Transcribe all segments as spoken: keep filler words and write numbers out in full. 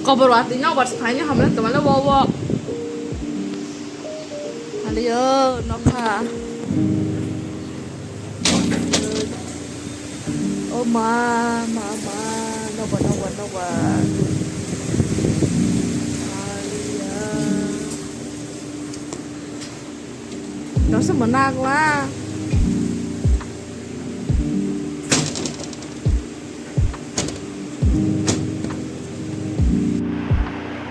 Kobor watwi no bars phaini hamle tongmale wo wo. Aliyo nokha. O ma ma ma, nogo nogo nogo. Aliya. Dosa menang lah.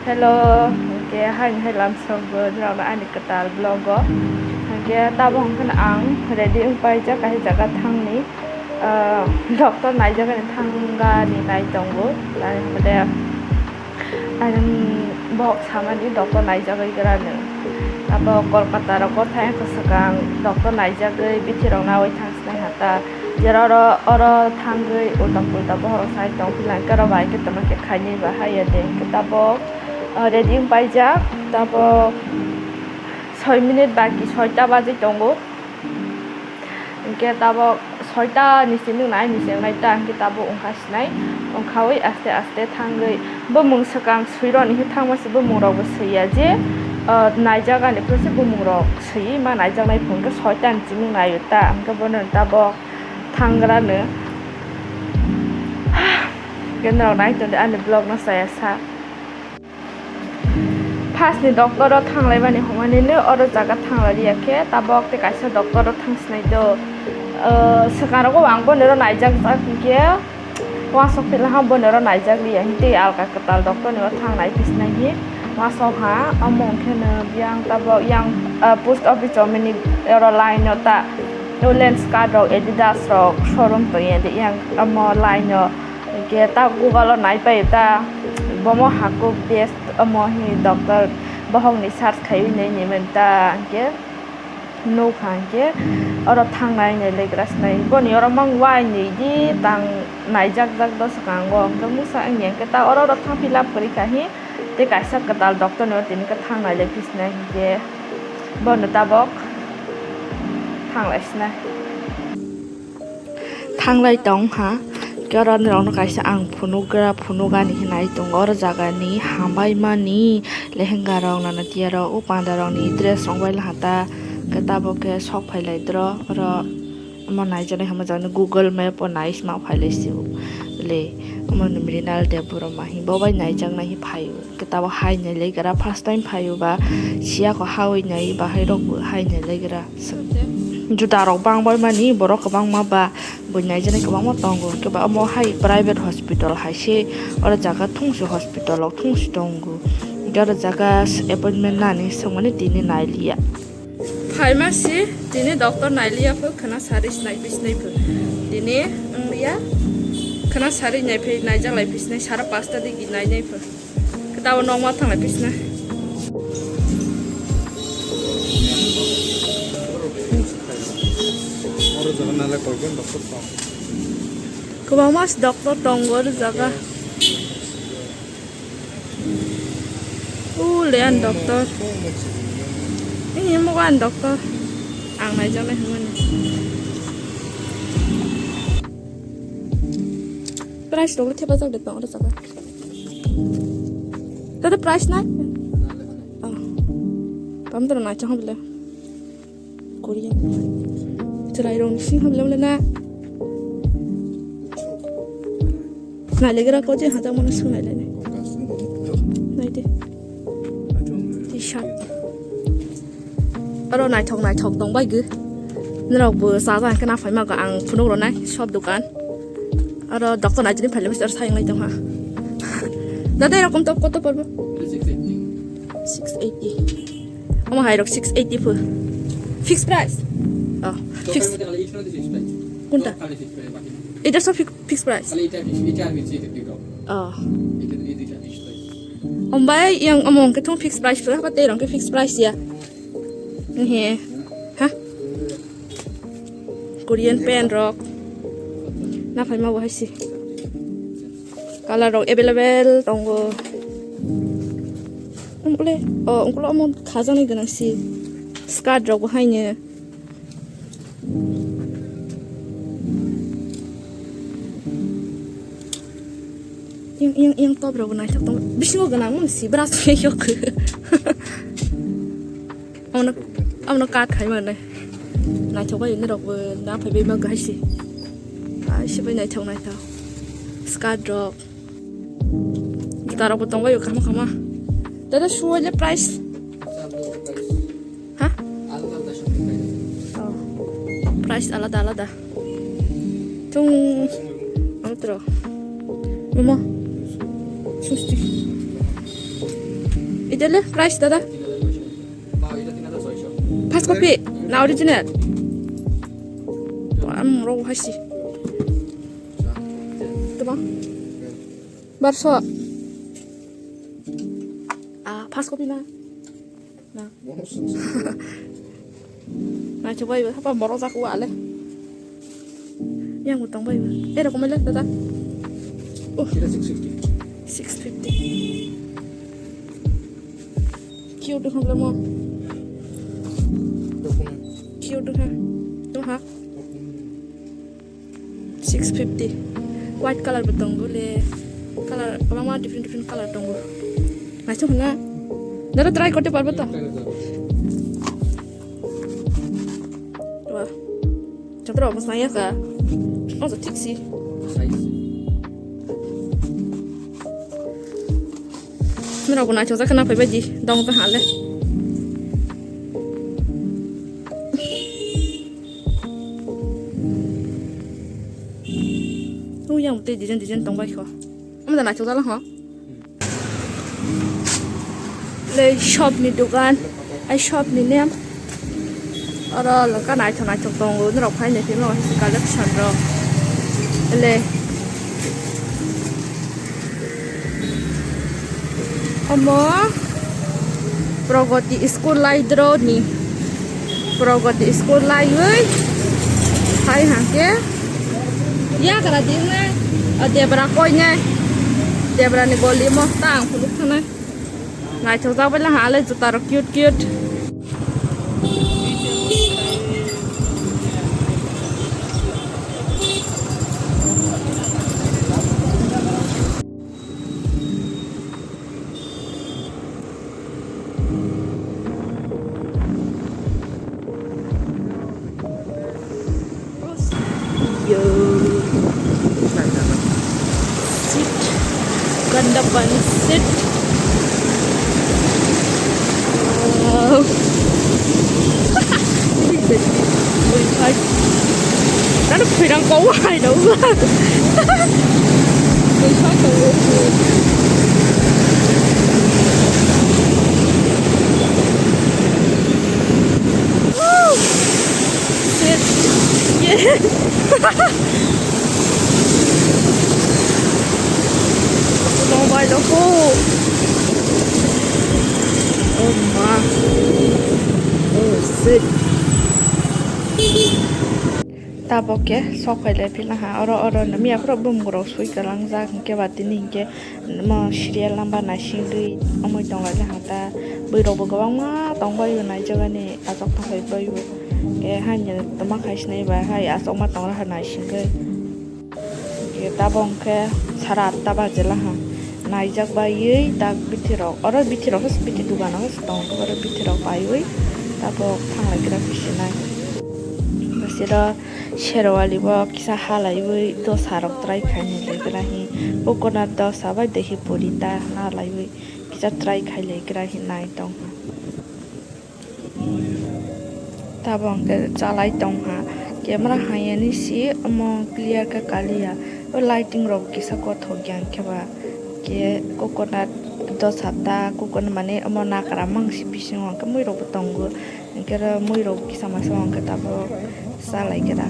Hello, hingke haini hai lamsok bo norokno ani kwtal vlog o. Hingke tabok hingke ang ready wng paijak kaisa jaga thangni, ah, doctor naijak ani thangani nai tongo. Tani hingke ang bohok samani doctor naijagwi gra nw. Abo Kolkata rogo thang swkang doctor naijagwi bithi rok nawi thang. Nai hata, jera oro, oro thangwi ulta pulta bohrok sai tong, philang khe oro bai khe tongma khe khainai ba haiya de, hingke tabok, ah, ready wng paijak, tabok soi minute baki soita bajwi tongo, hingke tabok soita ni simi nai ni simi nai ta, hingke tabok wngkha sinai, wngkhawi aste aste thangwi bumung swkang swironi khe thangma se bumung rok bo swiya je, ah, naijak ani phuru se bumung rok. Swi ma naijaknai phone khe soita ni chimung naio ta, hingke bono tabok thangra no. Hingke norok nai tongdi ani vlog no chaya sa. First ni doctor o thanglaimani hwnmani no oro jaga thanglaiya khe tabok tei kaisa doctor o thangsinai do. Ah, swkang rogo ang bono oro naijak jak hingke. Uansuk phila ha bono oro naijak liya, hing tei alka kwtal doctor ni o thang nai phi sinai hi. Uansuk ha, omo hwnkhe no yang tabok yang, ah, post office chomini oro line o ta. O Lenskart rok, Adidas rok showroom tong ya de yang omo line o. Hingke ta Google o nai pai ta. Bomo hakuk best omo hi doctor bohok ni search khai nai ni men ta hingke. Nukha hingke oro thangnai nai legra sinai boni oro mang wai nwi di tang naijak jak do swkango hingke mungsa wngya hingke ta oro oro thang fill up kwrwi kha hi tei kaisa kwtal doctor ni oro tini khe thangnai le phi sinai hingke bono tabok thanglai sinai. Thanglai tong ha, khe oro norokno kaisa ang phunukgra, phunukani hinwi tongo oro jagani hambai mani lehenga rok, nana tiya rok, o panda rokni dress rok bai lahata, khe tabok khe sok phailai doro oro omo naijaknai hwnba jani Google Map o nai sma phailai sio le omo ni Mrinal Debbarma hi bo bai naijaknai hi phaio. Khe tabok hai nai legra first time phaio ba siya ko hawi nai bahai rok bo hai nai legra. Juda rok bang bai mani borok kwbangma ba bui nai jani kwbangma tongo. Khe ba omo hai private hospital hai se oro jaga thungsi hospital rok thungsi tongo. Hingke oro jaga appointment nani swngmani tini nai liya. Phaima si tini doctor nai liya pho khna sari sinai phi sinai pho. Tini wng liya khna sari nai phi nai jak lai phi sinai sara pasta digi nai nai pho. Khe tabok nokma thanglai phi sinai. Kwbangma se doctor tongo oro jaga. O le ani doctor. Ini mo ani doctor. Ang naijaknai hwnmani. Price rok le thepajak de tong oro jaga. Tata price nai? Oh. Tam toro nai chang bile. Korean. Chwrai rok ni sing hamle hamle na. Nai le gra ko je hajak mano sung nai le. Nai de. T-shirt. Oro naithok naithok tong bai gw. Norok bo chaja hwnkhe na phai ma ang phunuk rw nai sob dokan. Oro doctor nai tini phai le oro sayang lai tong ha. Dada, এরকম top কত পড়বে? Six eighty. Omo hai rok six eighty pho. Fixed price? Oh, fix. কোনটা? এটা সব fixed price? Oh. Ombai yang omo hwnkhe thung fixed price pho, haba tei rok khe fixed price ya. He. Ha? Korean pant rok. Na phaima bo hai se. Color rok available tongo. Ungkule, oh, ungkule omo khajaknai gwnang se. Skirt rok bo haino. Yang, yang, yang top rok naithok tong. Bisingo gwnang mung si bra sui yok. Amno, amno kat khai mane. Naithok bai ni rok bo na phai bai ma gai si. Ai si bai naithok naithok. Skirt rok. Juta rok bo tong bai kama kama. Dada shoe le price. Ha? Oh. Price alada alada. Chung. Ang tro. Mama. Susti. Ida le price dada. First copy na original. Am ro hasi. Tama. Barso. Ah, first copy na. Na. Naithok bai hapa borok jak wa le. Yang bo tong bai. Era komai le dada. Oh, six fifty. Cute dong le mo. Cute dong ha. To ha. Six fifty. White color bo tongo le. Color kwbangma different different color tongo. Naisuk hwnna. Dada try korte parbo to? Wah. Chapra omo saya ka. Oh, so thik si. Nora bo naisuk jak na phai bai di. Dong ta hale. Nung yang tei design design tong bai kho. Omo da naithok jala ho. Le shop ni dogan, ai shop ni nem. Oro lwkha naithok naithok tongo, norok phai naikhe no collection rok. Le. Omo Pragati school lai dro ni. Pragati school laiwi hai hangke yagra dingnai, o debra koinai, debra ni goli mo ta ang phunuk thanai. Naithok jak bai le ha le juta rok cute cute. Yo. Sit. Ganda pani sit. Wow. Nana khwirang kau hai dong. Sit. Yeah. Mobile ko. Oh ma. Oh, sit. Tabok khe sok phai lai phila ha, oro oro no miya phuru bumung rok sui kwlangjak, hinkhe ba tini hinkhe mo serial number naisingwi omoi tong lai ha ta. Bwrwi rok bo kwbangma tong bai o, naijak ani achuk thang bai bai o. Khe haino tongma khai sinai ba hai achukma tong rok hai naisingwi. Khe tabok khe sara atta baje la ha, naijak baiwi tak bithi rok, oro bithi rok bithi dugan o tong, oro bithi rok baiwi tabok thang lai gra bisinai. Sero Sherwali bo kisa halaiwi dosa rok try khainai le gra hi. Coconut dosa bai dahi puri ta halaiwi kisa try khai le gra hi nai tong ha. Tabok hwnkhe chalai tong ha. Camera hai ani si omo clear khe kaliya. O lighting rok kisa kothok ya hwnkhe ba. Khe coconut dosa ta, coconut mane omo nakra mang si bisingo hwnkhe mui rok bo tongo. Hwnkhe oro mui rok kisa masa hwnkhe tabok chalai khe da.